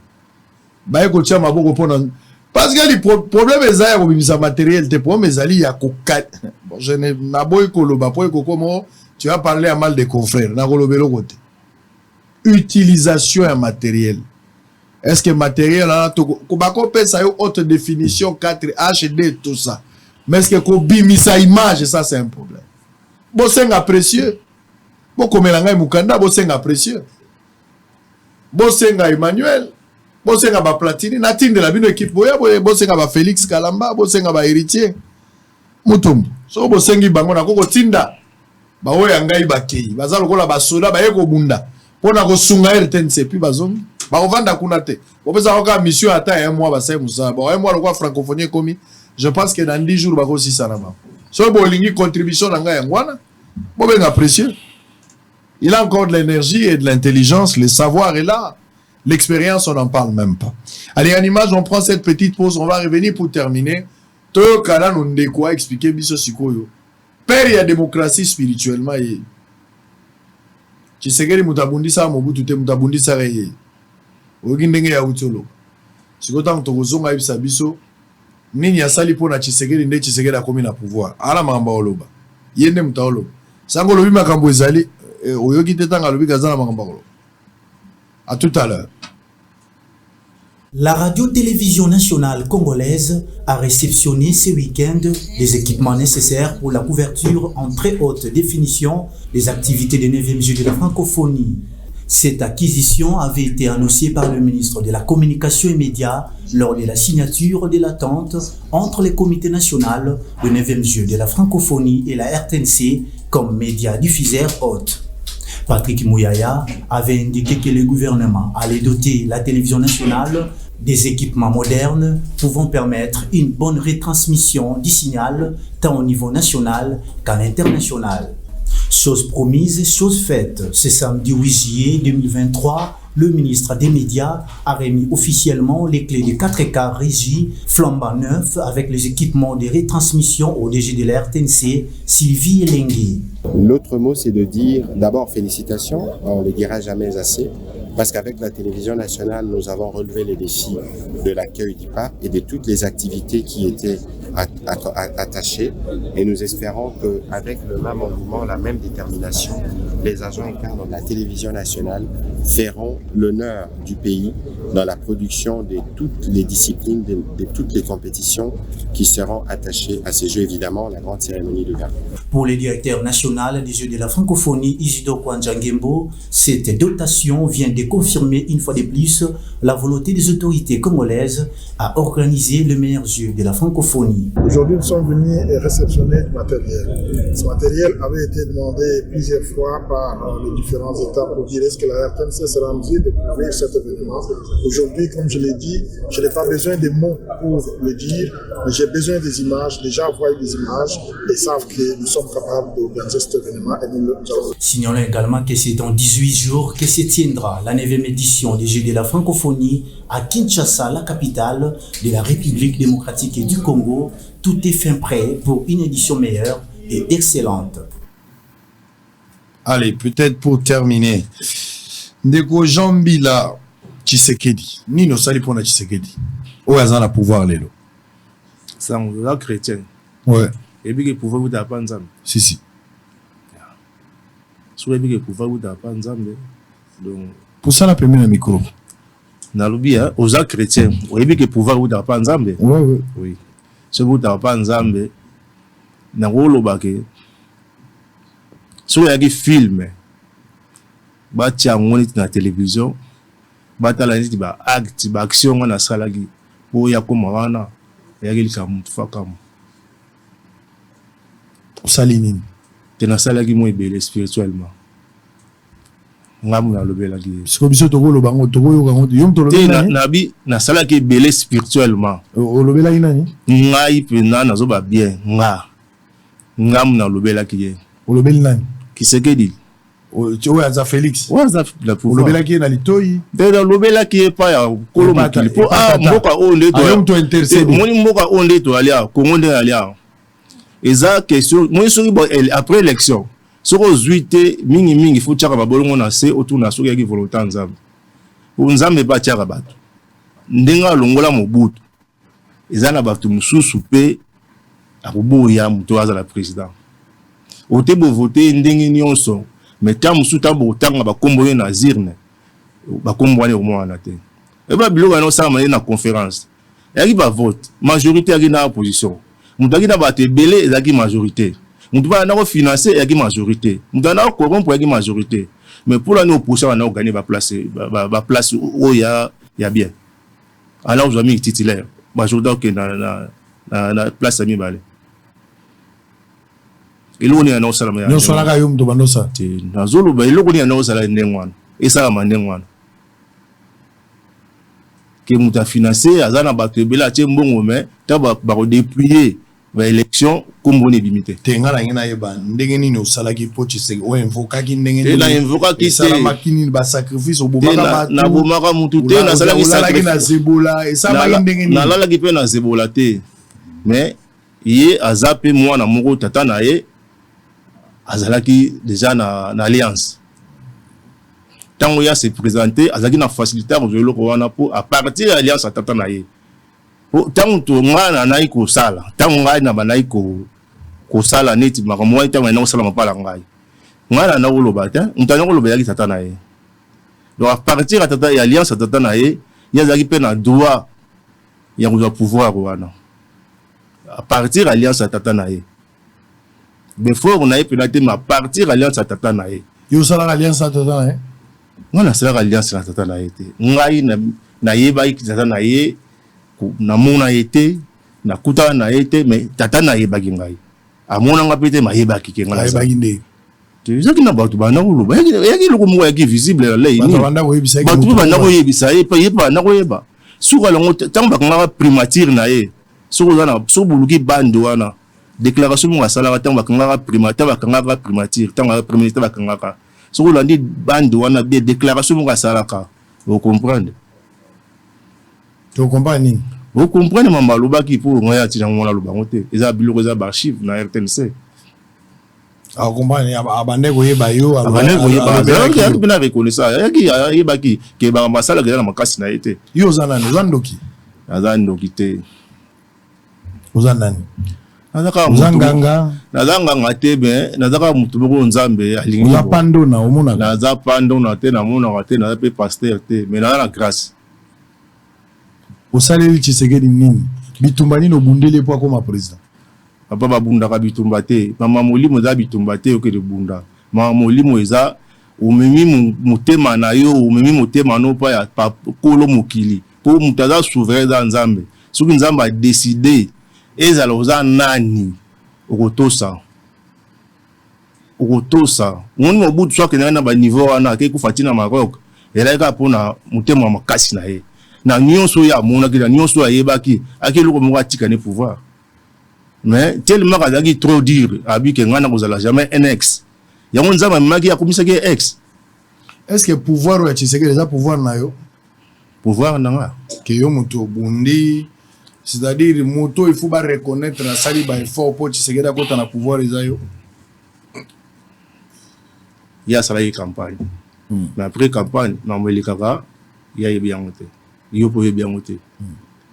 Speaker 1: baye kotia maboko mpona, parce que li problème eza ya kobimisa matériel te, problème ezali ya koka. Bon, je ne naboyi koloba mpo ekokoma tu as parlé à mal de confrères. Nakoloba eloko te. Utilisation ya matériel, est ce que matériel wana bakopesa yo haute définition 4 HD, tout ça, mais est ce que kobimisa image, ça c'est un problème. Bosenga précieux, bokomela ngai mokanda, bosenga précieux, bosenga Emmanuel, bosenga baplatini, natindela bino équipe boya boye. Bosenga bafélix Kalamba, bosenga bahéritier Mutumbu. Soki bosengi bango, nako kotinda baoyo ya ngai. Bakei, baza lokola basoda, baye kobunda mpona kosunga RTNC, puis bazongi, bakovanda kuna te. Bopesaka kaka mission ata ya un mois, basali mosala. Bon, un mois lokola francophonie ekomi, je pense que dans 10 jours bakosisa na bango. Soki bolingi contribution na ngai, yango wana. Bobenga précieux, il a encore de l'énergie et de l'intelligence, le savoir est là. L'expérience, on n'en parle même pas. Allez, en image, on prend cette petite pause, on va revenir pour terminer. Toyoka nanu ndeko aexpliquer biso sikoyo. Père ya démocratie spirituellement, ye Tshisekedi, moto abundisaka Mobutu te, moto abundisaka ye. Oyoki ndenge yauti oloba. Sikoyo ntango tokozonga, ayebisa biso nini asali mpo na Tshisekedi nde Tshisekedi akomi na pouvoir. Ala makambo aoloba, ye nde moto aoloba. Sango olobi makambo ezali oyoki te ntango alobi kaza na makambo akoloba. À tout à l'heure.
Speaker 3: La radio-télévision nationale congolaise a réceptionné ce week-end les équipements nécessaires pour la couverture en très haute définition des activités des 9e Jeux de la francophonie. Cette acquisition avait été annoncée par le ministre de la Communication et Médias lors de la signature de l'entente entre le comité national de 9e Jeux de la francophonie et la RTNC comme média diffuseur hôte. Patrick Muyaya avait indiqué que le gouvernement allait doter la télévision nationale des équipements modernes pouvant permettre une bonne retransmission du signal tant au niveau national qu'à l'international. Chose promise, chose faite. Ce samedi 8 juillet 2023, le ministre des Médias a remis officiellement les clés de 4 cars régie flambant neufs avec les équipements de retransmission au DG de la RTNC, Sylvie Elengi.
Speaker 4: L'autre mot, c'est de dire d'abord félicitations, on ne le dira jamais assez, parce qu'avec la télévision nationale, nous avons relevé les défis de l'accueil du pape et de toutes les activités qui étaient attachées. Et nous espérons qu'avec le même engouement, la même détermination, les agents et cadres de la télévision nationale feront l'honneur du pays dans la production de toutes les disciplines, de toutes les compétitions qui seront attachées à ces Jeux, évidemment, la grande cérémonie de gala.
Speaker 3: Pour le directeur national des Jeux de la francophonie, Isidore Kwanjangembo, cette dotation vient de confirmer une fois de plus la volonté des autorités congolaises à organiser le meilleur jeu de la francophonie.
Speaker 5: Aujourd'hui, nous sommes venus réceptionner du matériel. Ce matériel avait été demandé plusieurs fois par les différents États pour dire est-ce que la RTNC sera en mesure de couvrir cet événement. Aujourd'hui, comme je l'ai dit, je n'ai pas besoin de mots pour le dire, mais j'ai besoin des images. Les gens voient des images et savent que nous sommes capables d'organiser cet événement et nous le allons.
Speaker 3: Signalons également que c'est dans 18 jours que se tiendra la 9e édition des Jeux de la francophonie à Kinshasa, la capitale de la République démocratique du Congo. Congo, tout est fin prêt pour une édition meilleure et excellente.
Speaker 1: Allez, peut-être pour terminer, ndeko Jean Mbila Tshisekedi, nini osali mpona Tshisekedi oyo aza na pouvoir lelo?
Speaker 2: Sango, oza chrétien?
Speaker 1: Ouais.
Speaker 2: Oyebi ke pouvoir eutaka pa Nzambe?
Speaker 1: Si, si.
Speaker 2: Soki oyebi ke pouvoir eutaka pa Nzambe, donc
Speaker 1: Pusana pembeni na micro.
Speaker 2: Nalobi, oza chrétien, oyebi ke pouvoir eutaka pa Nzambe?
Speaker 1: Ouais.
Speaker 2: Oui, soki eutaka pa Nzambe, nakoloba ke soki oyaki film, batia yango neti na télévision, batala neti baacte, baaction nga nasalaki mpo oya koma wana, eyaki likambo motu fakambo.
Speaker 1: Osali nini?
Speaker 2: Te, nasalaki mo ebele spirituellement, ngambo nalobelaki ye.
Speaker 1: Siko biso tokoloba yango, tokoyoka yango, yo moto
Speaker 2: te.
Speaker 1: olobeli nani?
Speaker 2: Nabi nasalaki ebele spirituellement.
Speaker 1: Olobelaki nani?
Speaker 2: Ngai mpenza nazoba bien, nga ngambo nalobelaki ye.
Speaker 1: Olobeli nani?
Speaker 2: Tshisekedi.
Speaker 1: Oyo aza Félix?
Speaker 2: Oyo aza na pouvoir.
Speaker 1: Olobelaki ye na litoi?
Speaker 2: Te, nalobelaki ye epai ya kolo mokili mpo
Speaker 1: Epa tata.
Speaker 2: mboka oyo nde
Speaker 1: Ayo moto intercéder.
Speaker 2: Omoni, mboka oyo nde toyali awa, Kongo nde yali awa, eza question moni soki après élection, soki ozwi te, mingimingi faut tiaka babolongo na se, otuna soki eyaki volonté ya Nzambe, po Nzambe mpe atiaka bato ndenge alongola Mobutu. Eza na bato mosusu mpe akoboya moto oyo azala président. Ote bovote ndenge nyonso, mais ntango mosusu, ntango bokotanga bakombo oyo na urne, bakombo wana ekomonana te. Eba biloko wana osalama ye na conférence, eyaki bavote, majorité eyaki na opposition, moto ayaki na bato ebele ezalaki majorité, moto mpe anda kofinance eyaki majorité, moto anda kocorrompre eyaki majorité. Mais mpona nini opposition banda kogagner baplace oyo ya bien, alors ozwa mingi titulaire, majorité okende na place ya mibale? Eloko nini yana osalama?
Speaker 1: Nyonso wana kaka yo moto banda osala?
Speaker 2: Te, nazoloba eloko nini yana osala ndenge wana, esalama ndenge wana ke moto afinance, aza na bato ebele, atie mbongo, mais ntango bakodépouiller baélection, nkombo wana ebimi te.
Speaker 1: Te, nga nange nayeba ndenge nini osalaki mpo Tshisekedi oinvokaki ndenge.
Speaker 2: Te, na invokaki te.
Speaker 1: Esalamaki nini? Basacrifice, obomaka bato?
Speaker 2: Nabomaka mutu te, nasalaki
Speaker 1: Olalaki na zebola? Esalamaki ndenge nini?
Speaker 2: Nalalaki mpe na zebola te, mais ye aza mpe mwana moko, tata na ye azalaki déjà na alliance. Ntango ye ase présente, azalaki na facilité ya kozwa eloko wana mpo à partir ya alliance ya tata na ye. Po ntango to ngai nanaki kosala, ntango ngai na bandaki kosala neti makambo wana, ntango nayina kosala mapala, ngai nanda koloba te, moto anda koloba ezalaki tata na ye. Donc à partir ya tata, ya alliance ya tata na ye, ye azalaki mpe na droit ya kozwa pouvoir wana à partir ya alliance ya tata na ye. Befort na ye mpena te, mais à partir alliance ya tata na ye.
Speaker 1: Yo osalaka alliance na tata na ye?
Speaker 2: Ngai nasalaka alliance na tata na ye te. Ngai nayebaki tata na ye, namona ye te, nakutana na ye te, mais tata nayebaki ngai, amonanga mpe te, mayebaki ke ngai.
Speaker 1: Ayebaki nde?
Speaker 2: Ezalaki na bato banda koloba, eyaki eloko moko eyaki visible na lei.
Speaker 1: Bato banda koyebisa ye?
Speaker 2: Bato mpe banda koyebisa ye mpe, ye mpe banda koyeba. Suka yango, ntango bakangaka primature na ye, soki oza na, soki boluki bande wana, déclaration moko asalaka ntango bakangaka prima, ntango bakangaka primature, ntango premier ministre bakangaka, soki olandi bande wana bien, déclaration moko asalaka, ocomprendre.
Speaker 1: Tocomprendre nini?
Speaker 2: Ocomprendre mama alobaki mpo ngai atina yango wana, aloba yango te, eza biloko eza baarchive na RTNC.
Speaker 1: Acomprendre, abandaki koyeba yo?
Speaker 2: Abandaki koyeba, azalaki mpe na reconnaissance, ayaki ayebaki ke makambo asalaka eza na makasi na ye te.
Speaker 1: Yo oza nani? Oza ndoki?
Speaker 2: Aza ndoki te.
Speaker 1: Oza nani?
Speaker 2: Naza kaka
Speaker 1: Oza nganga?
Speaker 2: Naza nganga te, mais naza kaka motu moko Nzambe alingi.
Speaker 1: Oza pandona, omonaka?
Speaker 2: Naza pandona te, namonaka te, naza mpe pasteur te, mais naza na grâce.
Speaker 1: Osaleli Tshisekedi nini? Bitumba nini obundeli mpo akoma président?
Speaker 2: Papa, babundaka bitumba te. Mama molimo eza bitumba te. Okende bunda mama molimo, eza omemi motema na yo, omemi motema no mpa ya kolo mokili, mpo moto aza souverain eza Nzambe. Soki Nzambe adécider, ezala oza nani, okotosa, okotosa. Omoni Mobutu, so akendaki na baniveau wana, akei kufa ntina Maroc, ezalaki kaka mpona motema makasi na ye, na nyonso oyo amonaki, na nyonso oyo ayebaki, aki eloko moko atika ne pouvoir. Mais tellement azalaki trop dur, abi ke ngai nakozala jamais un ex. Yango Nzambe amemaki, akomisaki ye ex.
Speaker 1: Est ce que pouvoir oyo ya Tshisekedi eza pouvoir na yo?
Speaker 2: Pouvoir na nga?
Speaker 1: Ke yo moto obundi. C'est-à-dire moto il faut ba reconnaître asali ba effort mpo Tshisekedi akota na pouvoir, eza yo.
Speaker 2: Ye asalaki campagne, mais après campagne, makambo elekaka, ye ayebi yango te, yo mpo oyebi yango te.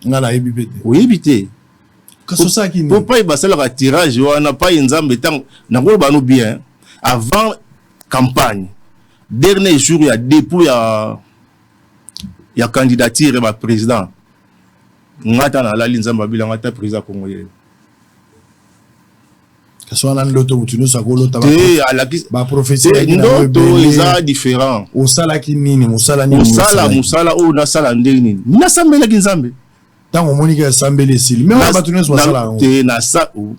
Speaker 1: Nga nayebi mpe te.
Speaker 2: Oyebi te.
Speaker 1: Kasi osalaki
Speaker 2: mpo
Speaker 1: nini?
Speaker 2: Pai basalaka tirage wana, pai Nzambe, ntango nakoloba no bien, avant campagne, dernier jour ya dépôt ya candidature ya baprésident, nga ata nalali, Nzambe abilanga ata président Kongo ye.
Speaker 1: Kasi wana ndoto, motu nyonso akolota.
Speaker 2: Te, alakisi
Speaker 1: baprophétie.
Speaker 2: Te, ndoto eza différent.
Speaker 1: Osalaki nini? Mosala nini?
Speaker 2: Mosala
Speaker 1: osalaki?
Speaker 2: Mosala oyo nasala ndenge nini? Nasambelaki Nzambe.
Speaker 1: Ntango omoni ke asambeli, esili, me wana bato nyonso basala yango.
Speaker 2: Te,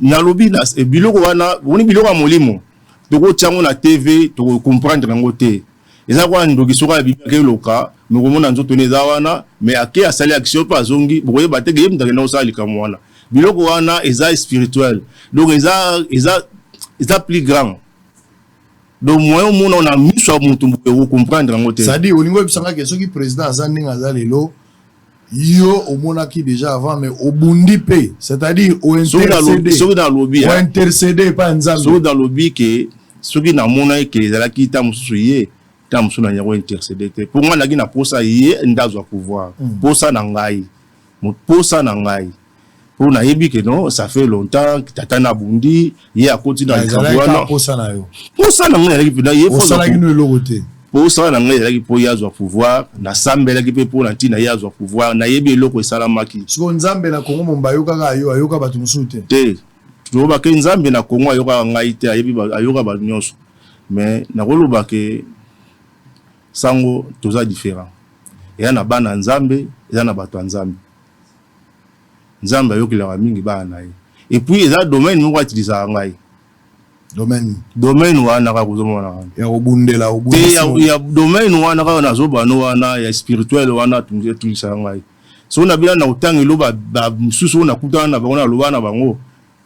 Speaker 2: nalobi biloko wana, omoni, biloko ya molimo, tokotia yango na TV, tokocomprendre yango te. Eza kwa ndoki, soki abimi, akeloka, mokomona nzoto ne eza wana, mais ake asali action mpe azongi, bokoyeba te ke ye moto akenda kosala likambo wana. Biloko wana eza spirituel, donc eza plus grand, donc moyen omona na miso ya motu boye okocomprendre yango te.
Speaker 1: C'est-à-dire olingi oyebisanga ke soki président aza ndenge aza lelo, yo omonaki déjà avant, mais obundi mpe, c'est-à-dire
Speaker 2: Soki
Speaker 1: ointercéder
Speaker 2: nalobi
Speaker 1: ointercéder epai ya Nzambe.
Speaker 2: Soki nalobi ke soki namonaki ke ezalaki ta mosusu, ye ta mosusu na yango intercéder te, mpo ngai naki na posa ye nde azwa pouvoir. Posa na ngai, posa na ngai, mpo nayebi ke non, ça fait longtemps tata na abundi, ye akoti na likambo
Speaker 1: ezalaki kaka
Speaker 2: wana.
Speaker 1: Posa na yo?
Speaker 2: Posa na ngai ezalaki mpena ye
Speaker 1: Osalaki no eloko te?
Speaker 2: Posa na ngai ezalaki mpo ye azwa pouvoir. Nasambelaki mpe mpo na ntina ye azwa pouvoir. Nayebi eloko esalamaki.
Speaker 1: Sikoyo Nzambe na Kongo momba ayokaka yo, ayoka bato mosusu te?
Speaker 2: Te, tolobake Nzambe na Kongo ayokaka ngai te, ayebi ayoka bato nyonso, mais nakoloba ke sango toza différent. Eza na bana Nzambe, eza na bato ya Nzambe. Nzambe ayokelaka mingi bana na ye, et puis eza domaine moko atilisaka ngai.
Speaker 1: Domaine?
Speaker 2: Domaine wana kaka kozomona wana.
Speaker 1: Ya kobundela?
Speaker 2: Te.
Speaker 1: Obundisi?
Speaker 2: Ya domaine wana kaka nazobano wana ya spirituel wana atulisaka ngai. Soki nabina na kotanga elo mosusu oyo nakutana na bango, naloba na bango,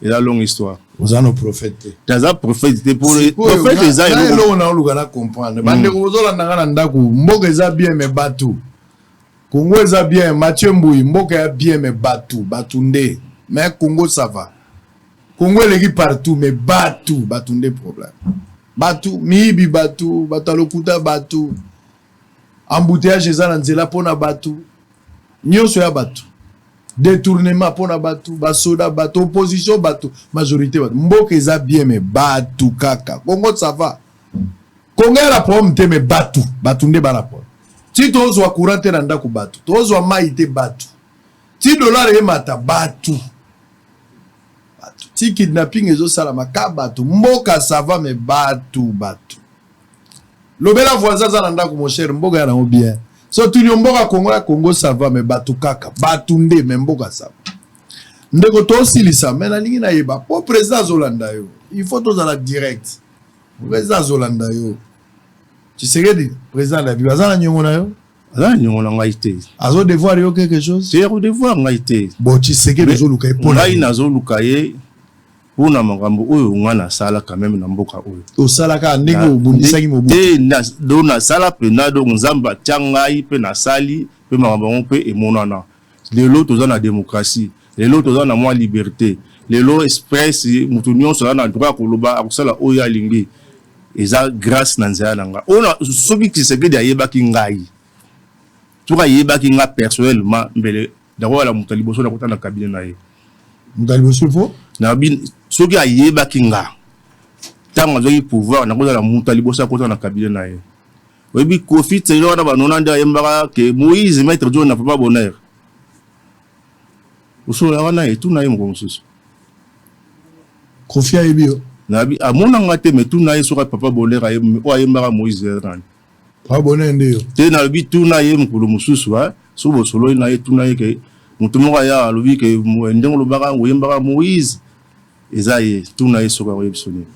Speaker 2: eza longue histoire.
Speaker 1: Oza no prophète te?
Speaker 2: Te, aza prophète te, po
Speaker 1: Sikoyo,
Speaker 2: prophète eza
Speaker 1: na
Speaker 2: eloko.
Speaker 1: Eloko na oluka na comprendre, bandeko bozolanda nga na ndako, mboka eza bien mais bato. Congo eza bien, Mathieu Mbui, mboka ya bien mais bato, bato nde. Mais Congo ça va, Congo eleki partout, mais bato, bato nde problème. Bato miyibi, bato, bato ya lokuta, bato, embouteillage eza na nzela mpona bato, nyonso ya bato, détournement mpona bato, basoda bato, opposition bato, majorité bato. Mboka eza bien mais bato kaka. Congo ça va, Congo ya na problème te, mais bato, bato nde bana problème. Ti tozwa courant te na ndako, bato, tozwa mai te, bato, ti dollar emata, bato, bato, ti kidnapping ezosalama ka bato. Mboka ça va mais bato, bato. Lobela voisin aza na ndako, mon cher, mboka ya nango bien. So tuni yo, mboka Congo ya Congo ça va mais bato kaka, bato nde, mais mboka ça va. Ndeko, tosilisa, mais nalingi nayeba, mpo président azolanda yo, il faut tozala direct. Président azolanda yo, Tshisekedi, président de la Bible, aza na niongo na yo?
Speaker 2: Aza na niongo na ngai te.
Speaker 1: Azodevoir yo quelque chose?
Speaker 2: Te, akodevoir ngai te.
Speaker 1: Bon, Tshisekedi, ozoluka ye mpona
Speaker 2: ngai
Speaker 1: nini?
Speaker 2: Nazoluka ye mpona makambo oyo ngai nasala quand même na mboka oyo.
Speaker 1: Osalaka ndenge obundisaki Mobutu?
Speaker 2: Te, donc nasala mpena, donc Nzambe atya ngai mpe nasali mpe makambo yango mpe emonana. Lelo toza na démocratie, lelo toza na mwa liberté, lelo express, moto nyonso aza na droit ya koloba, akosala oyo alingi. Eza grâce na nzela na ngai oyo. Soki Tshisekedi ayebaki ngai, soki ayebaki ngai personnellement, mbele nakoyala moto ya liboso nakota na cabinet na ye.
Speaker 1: Moto ya liboso fo?
Speaker 2: Nabi soki ayebaki nga ntango azwaki pouvoir, nakozala moto ya liboso akota na cabinet na ye. Oyebi Kofi Tselo wana, banona nde ayembaka ke Moïse, maître John na Papa Bonheur. Osola wana, etuna ye moko mosusu.
Speaker 1: Kofi ayebi yo?
Speaker 2: Nabi amonanga te, mais tuna ye soki Papa Bonheur oyo ayembaka Moïse nani.
Speaker 1: Papa Bonheur nde yo?
Speaker 2: Te, nalobi tuna ye mokolo mosusu, soki bosololi na ye, tuna ye ke moto moko aya alobi ke ndenge olobaka, oyembaka Moïse, eza ye. Tuna ye soki akoyebi biso nini.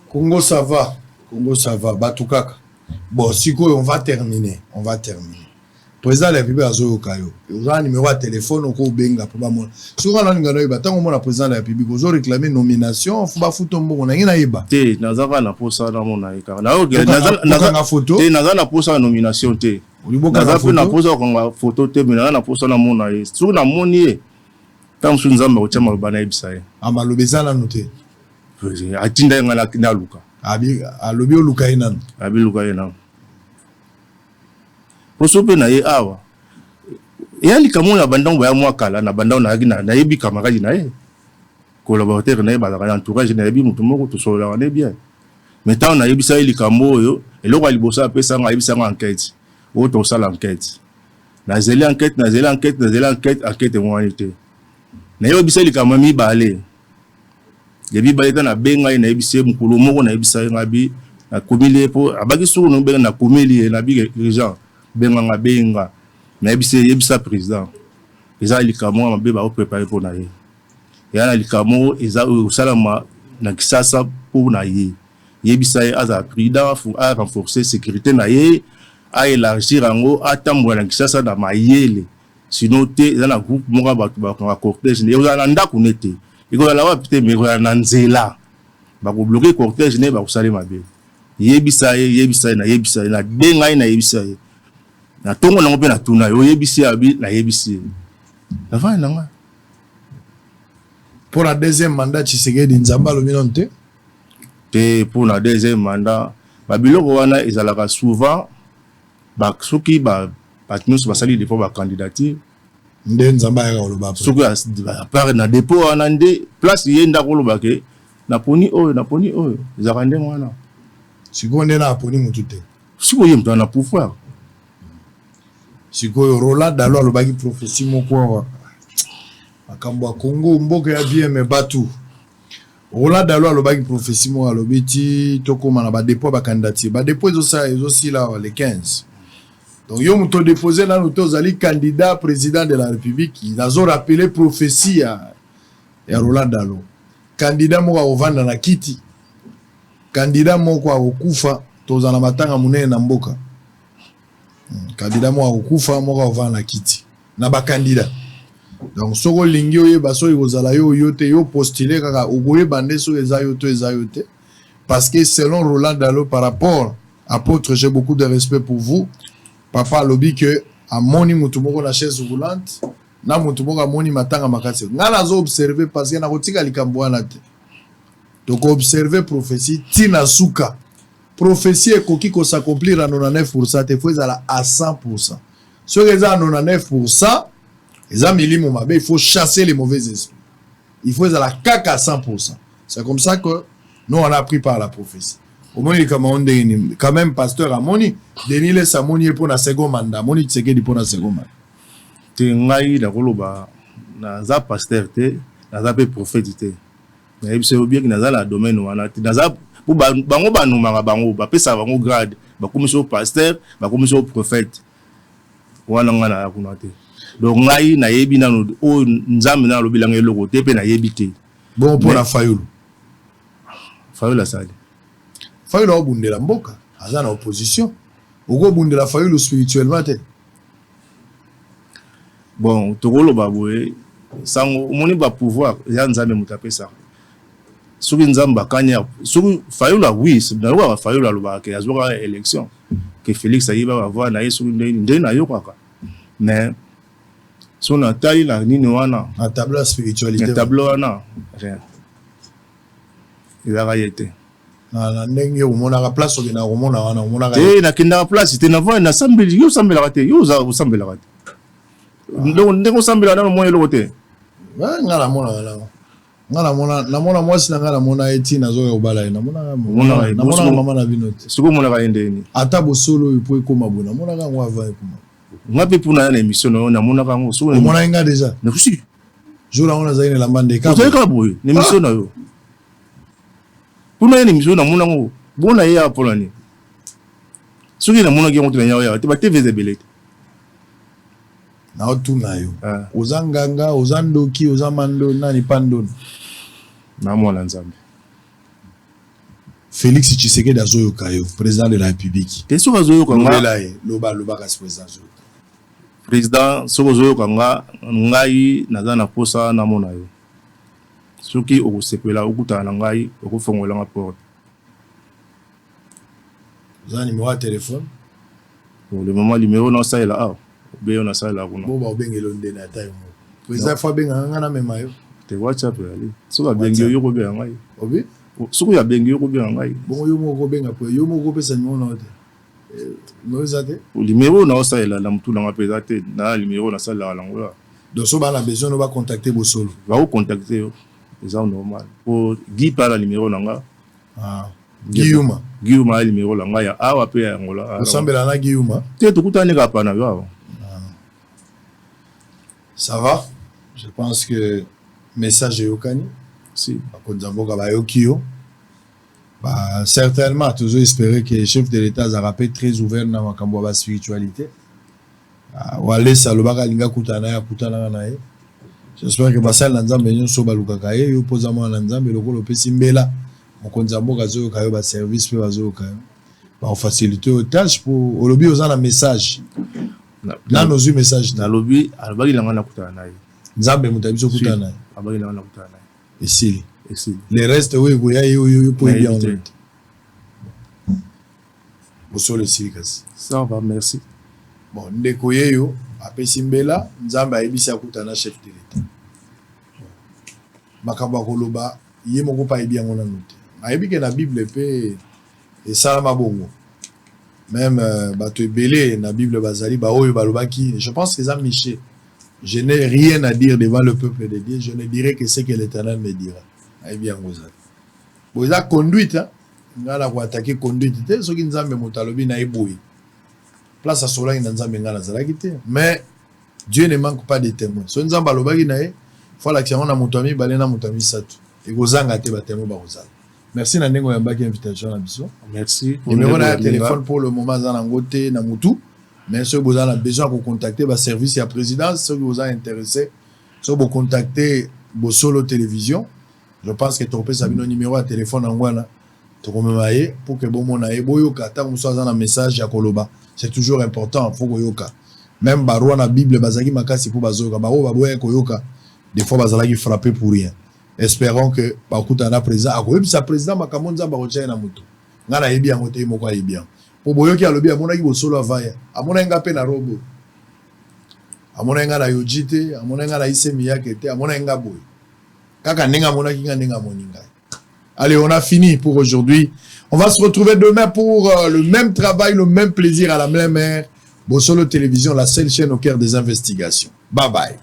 Speaker 1: Congo ça va, Congo ça va, bato kaka. Bon, sikoyo on va terminer, on va terminer. Président de la République azoyoka yo. Oza na numéro ya téléphone okobenga mpo bamona. Soki wana olinga nayeba, ntango omona président de la République, ozo réclamer nomination, faut bafuta mbongo nange, nayeba.
Speaker 2: Te, naza kaka na posa namona ye kaka.
Speaker 1: Okanga photo?
Speaker 2: Te, naza na posa ya nomination te. Naza mpe na posa kokanga photo te, mais naza na posa namona ye. Soki namoni ye, ntango mosusu Nzambe akotia maloba, nayebisa ye.
Speaker 1: Maloba eza nanu te.
Speaker 2: Atinda ye ngai naluka.
Speaker 1: Alobi oluka ye nanu.
Speaker 2: Abi luka ye nanu. Poso mpe na ye awa eya likambo na bandango baya mwa kala na bandango. Nayaki, nayebi camarade na ye, collaborateur na ye, bazalaka na entourage. Nayebi motu moko, tosololaka ne bien. Mais ntango nayebisa ye likambo oyo, eloko ya liboso apesanga, ayebisanga enquête oyo tosala enquête. Nazeli enquête, nazeli enquête, nazeli enquête, enquête emwani te. Nayebisa likambo ya mibale, ya mibale ta nabenga ye, nayebisi ye mokolo moko, nayebisa ye ngabi nakomeli ye mpo abaki soki nobenga. Nakomeli ye, nabi urgent, benganga, benga. Nayebisi ye: yebisa président, eza likambo moko mabe baoprépare mpo na ye. Eya na likambo moko eza oyo kosalama na Kisasa mpo na ye. Yebisa ye azala prudent, arenforcer sécurité na ye, aélargir yango, atambola na Kisasa na mayele. Sinon te, eza na groupe moko ya bato bakanga cortège. Ekozala na ndako ne te, ekozala wapi te, mais ekozala na nzela, bakobloquer cortège ne, bakosala mabe. Yebisa ye, yebisa ye. Nayebisa ye, nabenga ye, nayebisa ye na ntongo nango mpe natuna ye: oyebisi ye? Abi nayebisi ye. Navandi na nga.
Speaker 1: Mpo na deuxième mandat Tshisekedi, Nzambe alobi nano te?
Speaker 2: Te, mpo na deuxième mandat, babiloko wana ezalaka souvent soki bato nyonso basali dépôt bacandidature.
Speaker 1: Nde Nzambe ayaka koloba.
Speaker 2: Soki à part na dépôt wana, nde place ye ndako oloba ke naponi oyo, naponi oyo. Ezalaka ndenge wana.
Speaker 1: Sikoyo nde na aponi motu te.
Speaker 2: Sikoyo ye moto ana pouvoir.
Speaker 1: Sikoyo Roland Dalo alobaki prophétie moko awa, makambo ya Congo, mboka ya bien, mais batu. Roland Dalo alobaki prophétie moko, alobi ti tokóma na badépôt ya bacandidature. Badépôt ezosala, ezosila awa le 15. Donc yo moto odépose nanu te, ozali candidat président de la République. Nazorappeler prophétie ya Roland Dalo: candidat moko akovanda na kiti, candidat moko akokufa, tozala na matanga monene na mboka. Candidat moko akokufa, moko akovanda na kiti na bacandidat. Donc soki olingi oyeba soki kozala yo, yo te, yo postule kaka, okoyeba nde soki eza yo to eza yo te. Parce que selon Roland Dalo, par rapport apôtre, j'ai beaucoup de respect pour vous papa, alobi ke amoni motu moko na chaise roulante, na motu moko amoni matanga makasi. Ngai nazo observe, parce que nakotika likambo wana te. Tokoobserve prophétie ntina suka. Prophétie ekoki kos'accomplir à 99 te, faut ezala à 100. Soki eza à 99, eza milimo mabe, il faut chasser les mauvais esprits. Il faut ezala kaka à 100. C'est comme ça que nous, on a appris par la prophétie. Omoni likambo yango ndenge nini? Quand même pasteur amoni Denis Lessie, amoni ye mpo na second mandat, amoni Tshisekedi mpo na second mandat.
Speaker 2: Te, ngai nakoloba, naza pasteur te, naza mpe prophète te. Nayebi so obieki, naza na domaine wana te. Naza po bango banomaka bango, bapesaka bango grade, bakomisi yo pasteur, bakomisi yo prophète. Wana ngai naya kuna te. Donc ngai nayebi nano oyo Nzambe na alobelanga eloko te, mpe nayebi te.
Speaker 1: Bon, mpo na Fayulu?
Speaker 2: Fayulu asali.
Speaker 1: Fayulu aobundela mboka, aza na opposition. Okobundela Fayulu spirituellement te?
Speaker 2: Bon, tokoloba boye, sango, omoni, bapouvoir eza Nzambe moto apesaka. Soki Nzambe akani, soki Fayulu, oui, nayokaka Fayulu alobaka ke azwaka élection, ke Félix ayiba bavoix na ye, soki ndenge ndenge nayokaka. Mais so natali na nini wana,
Speaker 1: na tableau ya spiritualité,
Speaker 2: na tableau wana, rien, ezalaka ye te.
Speaker 1: Na ndenge omonaka place, okendaka komona wana, omonaka?
Speaker 2: Te, nakendaka place te. Navoi, nasambeli. Yo osambelaka te, yo oza osambelaka te. Donc ndenge osambelaka nano, mwa eloko te.
Speaker 1: Nga namonaka nango. Nga namona mwasi na ngai, namona ye ntina azoya kobala ye. Namonaka mama na bino te.
Speaker 2: Soki omonaka ye ndeni?
Speaker 1: Ata bosolo oyo po ekóma boye, namonaka yango avant ekóma.
Speaker 2: Nga mpe mpona ya na émission na yo, namonaka yango.
Speaker 1: Omonaki nga déjà?
Speaker 2: Si.
Speaker 1: Jour yango nazali na elamba ndeka.
Speaker 2: Ozali kaka boye na émission na yo. Mpona ye na émission, namona yango bona ye ya mpona nini. Soki namonaki yango te, na yawa yawa te, batv eza ebele te.
Speaker 1: Naotuna yo: oza nganga, oza ndoki, oza mando nani pa ndoni?
Speaker 2: Na mwana Nzambe.
Speaker 1: Félix Tshisekedi azoyoka yo, président de la République.
Speaker 2: Te, soki azoyoka nga.
Speaker 1: Lobela ye, loba, loba kasi, président azoyoka.
Speaker 2: Président, soki ozoyoka nga, ngai naza na posa namona yo. Soki okosepela okutana na ngai, okofongola nga porte.
Speaker 1: Oza numéro ya téléphone?
Speaker 2: Pour le moment, numéro naosalela awa obe yo nasalela kuna.
Speaker 1: Bo baobengela ndene ata yo moko. Président fo abengaka nga, namema yo.
Speaker 2: Te, WhatsApp ezali. Soki abengi yo, yo kobenga ngai.
Speaker 1: Obi?
Speaker 2: Soki abengi yo, kobenga ngai.
Speaker 1: Bongo yo moko kobenga po yo moko kopesa numéro na yo te. Numéro eza te?
Speaker 2: Numéro naosalela na motu nanga mpe eza te. Na numéro nasalelaka nango ya.
Speaker 1: Donc so bana besoin no bacontacte Bosolo.
Speaker 2: Bakocontacte yo, eza normal, po Guy mpe ala numéro na nga.
Speaker 1: Ah. Guillaume.
Speaker 2: Guillaume aya numéro na ngai ya awa mpe ya Angola.
Speaker 1: Osambela na Guillaume?
Speaker 2: Te, tokutani kaka pa na yo awa.
Speaker 1: Ça va, je pense que message eyokani.
Speaker 2: Si.
Speaker 1: Bakonzi ya mboka bayoki yo. Ba, certainement toujours espérer que chef de l'État azalaka mpe très ouvert na makambo ya baspiritualité. Ah, Walesa alobaka alingi akutana na ye, akutanaka na ye. J'espère que basali na Nzambe nyonso balukaka ye. Yo mpo oza mwana na Nzambe, lokola opesi mbela, mokonzi ya mboka azoyoka yo, baservice mpe bazoyoka yo, bakofacilite yo tâche, mpo olobi oza na message. Nano ozwi message te?
Speaker 2: Nalobi, alobaki na ngai nakutana na ye.
Speaker 1: Nzambe moto ayebi okutana na ye.
Speaker 2: Alobaki na ngai nakutana na ye.
Speaker 1: Esili.
Speaker 2: Esili.
Speaker 1: Le reste oyo ekoya, ye oyo yo mpo oyebi yango
Speaker 2: Nayebi te.
Speaker 1: te. Bosolo esili kasi.
Speaker 2: Ça va, merci.
Speaker 1: Bon, ndeko ye yo apesi mbela, Nzambe ayebisi akutana na chef de l'État. Makambo ya koloba, ye moko mpe ayebi yango nanu te. Ayebi ke na Bible mpe esalama bongo. Même bato ebele na Bible bazali baoyo balobaki, je pense que eza Michée: "Je n'ai rien à dire devant le peuple de Dieu, je ne dirai que ce que l'Éternel me dira." Ayebi yango ezali bon, eza conduite, hein? Ngai na koatake conduite te. Soki Nzambe moto alobi na ye boye, place asolaki na Nzambe, ngai nazalaki te. Mais Dieu ne manque pas de témoins. So Nzambe alobaki na ye, fo alakisa yango na moto ya mibale, na moto ya misato, ekozanga te, batémoin bakozala. Merci na ndenge oyambaki invitation na biso.
Speaker 2: Merci.
Speaker 1: Numéro na ya téléphone, pour le moment aza nango te na mutu, mais soki boza na besoin ya kocontacte baservice ya présidence, soki boza intéressé, soki bocontacte Bosolo Télévision, je pense que tokopesa bino numéro ya téléphone yango wana. Tokomema ye pour que bomona ye, boyoka ntango mosusu aza na message ya koloba. C'est toujours important, faut koyoka. Même baroi na Bible bazalaki makasi mpo bazoyoka. Baoyo baboyaki koyoka, des fois bazalaki frappé pour rien. Espérons que bakutana na président, akoyebisa président makambo Nzambe akotia ye na moto. Ngai nayebi yango te, ye moko ayebi yango, mpo boyoki alobi amonaki Bosolo avaya, amonaki nga mpe na robo, amonaki nga na Yohji te, amonaki nga na Issey Miyake te, amonaki nga boye kaka ndenge amonaki nga, ndenge amoni ngai. Allez, on a fini pour aujourd'hui. On va se retrouver demain pour le même travail, le même plaisir, à la même heure. Bosolo Télévision, la seule chaîne au cœur des investigations. Bye bye.